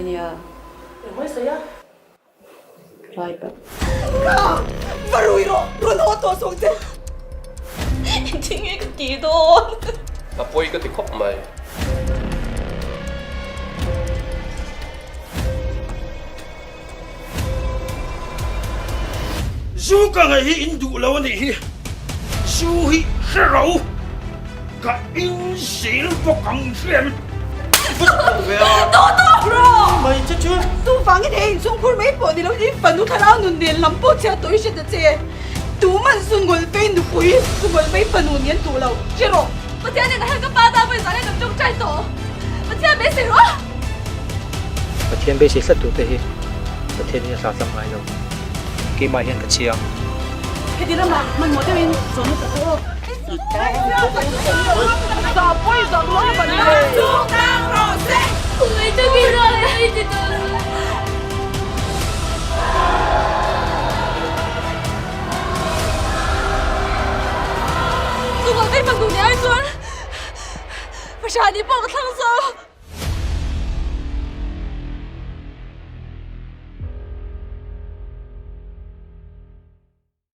nia. Engmai sawi a? Rai palh. Ka va rui rawh, rawn haw tawh sawng che. Engtin nge ka tih dawn? A pawi ka ti khawp mai. Zu ka ngaih hi in duh lo a nih hi, zu hi hre ro, ka in zel bawk ang hriam vut lo ve a. Mai che chu. Chuvangin he inchhungkhur mai pawh ni lovin fanu thlarau nun nen lam pawh chhiat tawh i hre ta che. Tuman Sungawlh vei nupui, Sungawlh vei fanu nih an duh lo. Hre rawh. Pathian in a ka pa ta pawisa hian kan tawngtai tawh. Pathian beisei rawh. Pathian beisei tlat tur te hi Pathian in a hla tlang ngai lo. Keimah hian ka chiang. Heti ramah hmanhmawh deuhin zawhna ta tawh aw. Chungah vek fanu nih ai chuan Pasani pawh ka thlang zo.